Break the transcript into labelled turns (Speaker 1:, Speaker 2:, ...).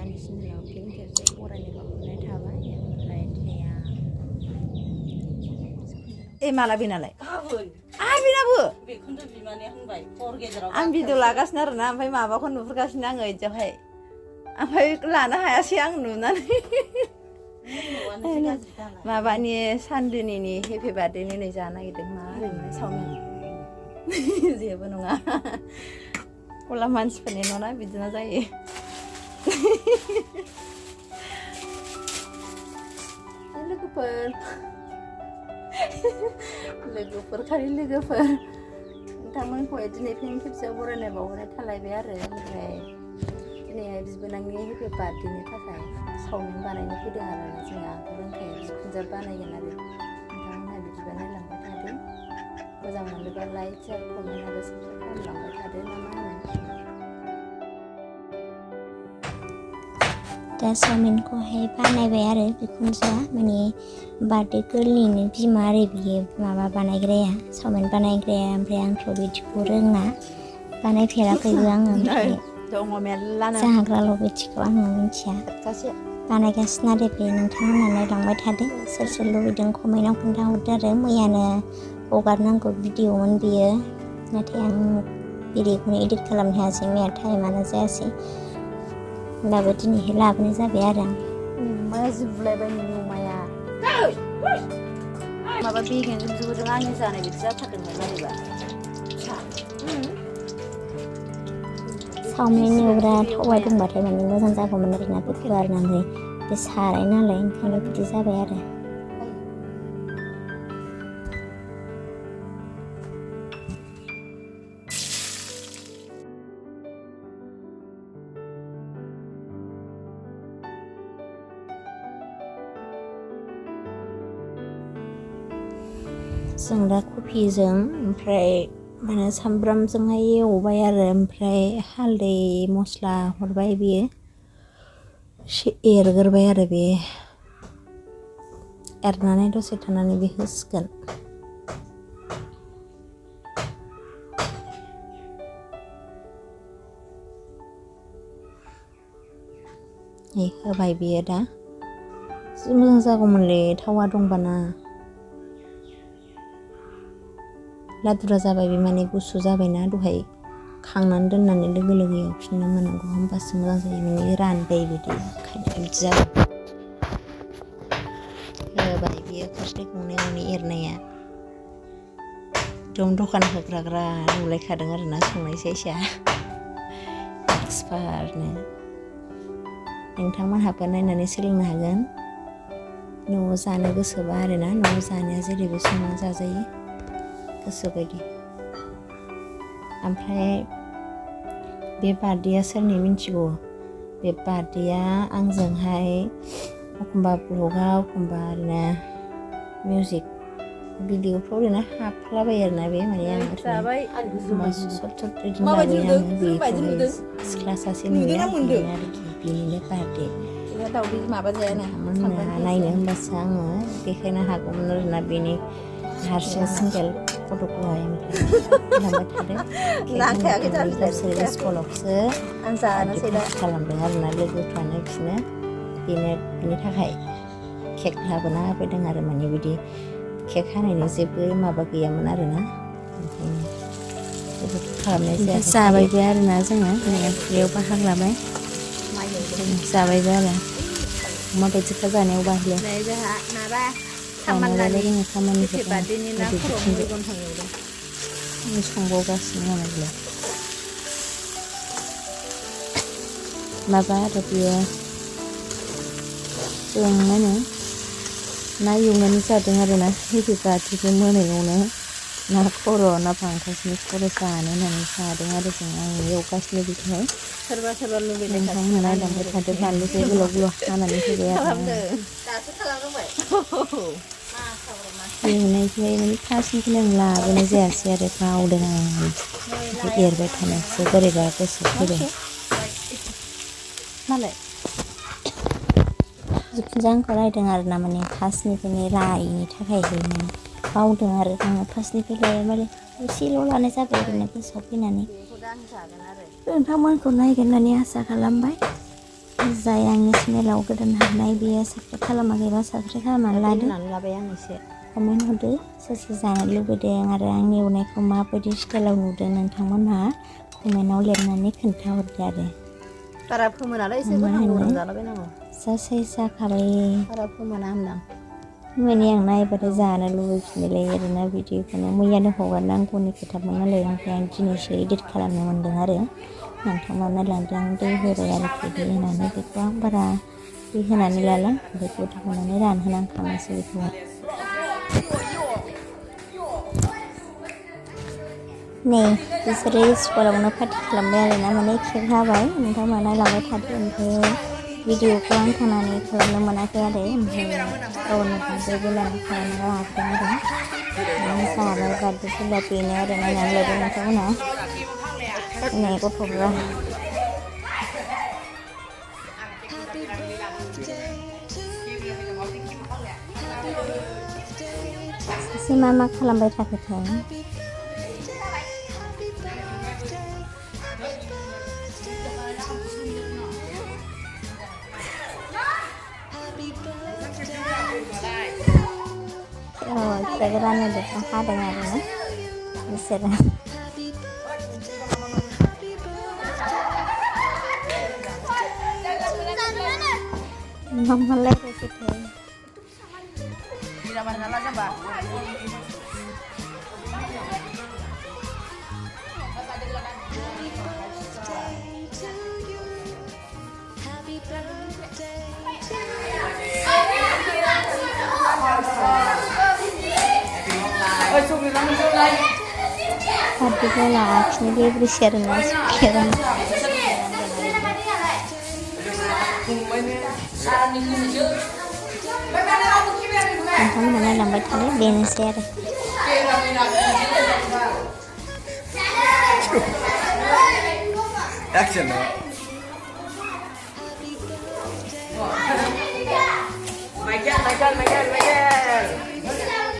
Speaker 1: दानिसिम दिनाव फिन खेबसे बरायनो बावहरनाय थाबाय ओमफ्राय थैया माला बेनालाय आरो बेनाबो
Speaker 2: बेखौनोथ' बिमाने होनबाय हर गेजेराव
Speaker 1: आं भिडिअ लागासिनो आरोना ओमफ्राय माबाखौ नुहुरगासिनो आङो इदियावहाय ओमफ्राय लानो हायासै आं नुनानै माबानि सान्दुनिनि हेपि बार्थडेनि नै जानो नागिरदों मा ओरैनो सावमिन जेबो नङा गला मानसिफोरनि न'ना बिदिनो जायो लोगोफोर खालि लोगोफोर नोंथांमोनखौहाय दिनै फिन खेबसेयाव बरायनाय बावहरनाय थालायबाय आरो ओमफ्राय दिनैहाय बिबोनांनि हेपि बार्थडेनि थाखाय सावमिन बानायनो फैदों आरो जोंहा रोंखायो बिखुनजोआ बानायगोन आरो नोंथांमोनहा बिदिबा नायलांबाय थादो मोजां मोनोबा लाइक शेयार कमेन्ट आरो साबस्क्राइब खालामलांबाय थादो ना मा होनो
Speaker 3: दा सावमिनखौहाय बानायबाय आरो बिखुनजोआ माने बार्थडे गोरलैनि बिमा आरो बियो माबा बानायग्राया सावमिन बानायग्राया ओमफ्राय आंथ' बिदिखौ रोङा बानायफेराखैबो आङो ओमफ्राय जाग्राल' बिदिखौ आङो मिथिया बानायगासिनो आरो बे नोंथांमोनहा नायलांबाय थादो सोर सोर लुबैदों कमेन्टआव खोन्थाहरदो आरो मैयानो हगारनांगौ भिडिअमोन बियो नाथाय आं भिडिअखौनो एडिट खालामनो हायासै मैया टाइमानो जायासै होमबाबो दिनैहाय लाबोनाय जाबाय आरो आं
Speaker 1: अमाया जिबुलायबाय नोंनि अमाया माबा बेगेंजों बिबोजों आंनि जानाय बिदि जाथारदोंमोन बोरैबा
Speaker 3: सावमिन एवग्रा थावा दंबाथाय माने मोजां जागौमोन आरोना बे गुवार नालाय बे साराय नालाय ओंखायनो बिदि जाबाय आरो जों दा कफिजों ओमफ्राय माने सामब्रामजोंहाय एवबाय आरो ओमफ्राय हालदै मस्ला हरबाय बेयो एसे एरग्रोबाय आरो बे एरनानै दसे थानानै बे होसिगोन होबाय बेयो दा जि मोजां जागौमोनलै थावा दंबाना लादुरा जाबाय बे माने गुसु जाबायना दहाय खांनानै दोननानै लोगो लोगो एवफिननो मोननांगौ होमबासो मोजां जायो माने रानबाय बिदि ओंखायनो बिदि जाबाय होबाय बियो खोस्लि गंनै एरनाया एकदम दखान होग्राग्रा नुलायखादों आरोना संनाय साइसआ एक्सपार्टनो नोंथांमोनहाबो नायनानै सोलोंनो हागोन न'आव जानो गोसोबा आरोना न'आव जानाया जेरैबो संना जाजायो गोसोबायदि ओमफ्राय बे बार्थडेया सोरनि मिन्थिगौ बे बार्थडेया आंजोंहाय एखमबा ब्लगाव एखमबा ओरैनो मिउजिक भिडिअफ्राव ओरैनो हाबलाबायो आरोना बे माने आं ओरैनो सर्ट बिदिनो लाबोयो आङो बेखौहाय सिख्ला सासे नुयो आरोखि बेनिनो बार्थडे
Speaker 1: दावदै माबा जायाना
Speaker 3: मोनहा नायनो होनबासो आङो देखायनो हागौमोन आरोना बेनि हारसिं सिंगेल फट'खौहाय खालामबाय थादों गावसोर स्कुलावसो
Speaker 1: आं जानोसै दा
Speaker 3: खालामदों आरोना लोगोफ्रानो बिसोरनो बिनि थाखाय केक लाबोना होफैदों आरो माने बिदि केक हानायनि जेबो माबा गैयामोन आरोना ओंखायनो जेबो खालामनाय जायाखै जाबायबो आरोना जोङो बेयाव बाहागो लाबाय जाबायबो आरो माबायदिखा जानायाव बाहैयो
Speaker 1: जोंहा माबा
Speaker 3: खामानिखौ
Speaker 1: बार्थडेनि ना खर' मैगं थांदों
Speaker 3: संबावगासिनो आरो माबा आरो बेयो जों मा होनो ना एवनानै जादों आरोना हेपि बार्थडेखौ मोनायावनो ना खर' ना फांखासनि खर' जानो होननानै जादों आरो जों आं एवगासिनो बेखौहाय
Speaker 1: सोरबा लुबैदों
Speaker 3: नोंथांमोना नायलांबाय थादो बानलुखौ गोलाव गोलाव हानानै होबाय आरो
Speaker 1: दासो खालामबाय
Speaker 3: एवनायखौहाय माने फार्स्टनिखौनो आं लाबोनाय जायासै आरो बावदों आं एरबाय थानायसो बोरैबा गोसो फैदों
Speaker 1: मालाय
Speaker 3: जिखुनु आंखौ रायदों आरो ना माने फार्स्टनिफ्रायनो लायैनि थाखायहाय माने बावदों आरो आङो फार्स्टनिफ्राय लाया माने एसेल' लानाय जाबाय ओरैनो गोसोआव फैनानै नोंथांमोनखौ नायगोन होननानै आसा खालामबाय जाय आंनि चेनेलाव गोदान हाबनाय बेयो साबस्क्राइब खालामाखैबा साबस्क्राइब खालामनानै लादो
Speaker 1: होनानै लाबाय आं एसे
Speaker 3: कमेन्ट हरदो सोर सोर जानो लुबैदों आरो आंनि एवनायखौ माबायदि स्टाइलाव नुदों नोंथांमोनहा कमेन्टआव लिरनानै खोन्थाहरदो आरो
Speaker 1: बारा फोमोनालै एसे गोथां गोथां जालाबायनांगौ
Speaker 3: जासै जाखाबाय
Speaker 1: बारा फोमोना होनदां
Speaker 3: माने आं नायबाथाय जानो लुबैफिनोलै ओरैनो भिडिअखौनो मैयानो हगारनांगौनि खोथामोन नालाय ओमफ्राय आं दिनैसो इडिट खालामनो मोन्दों आरो नोंथांमोना लांदों आं दै होबाय आरोखि दै होनानै बेखौ आं बारा दै होनानै लाला ओमफ्राय गोदौ होनानै रानहोनांखानोसै बेखौहाय नै बिसोरो स्कुलावनो पार्टि खालामबाय आरोना माने केक हाबाय नोंथांमोना नायलांबाय थादो ओमफ्राय भिडिअखौ आं थांनानै खालामनो मोनाखै आरो ओमफ्राय गावनि बार्थडे बेलानि खालामनो हागोन आरो जाबाय बार्थडे बेला बेनो आरो नायनानै लायदों नोंथांमोना नै गथ'फ्रा सासे मा खालामबाय थाखोथाय फिथाइ राननो दंफां हादों आरोना बिसोरो मा रायज्लायखोथाय Party lah, ini dia bershare dengan sekian. Tentang mana lambat kali dia share.
Speaker 4: Action. Michael.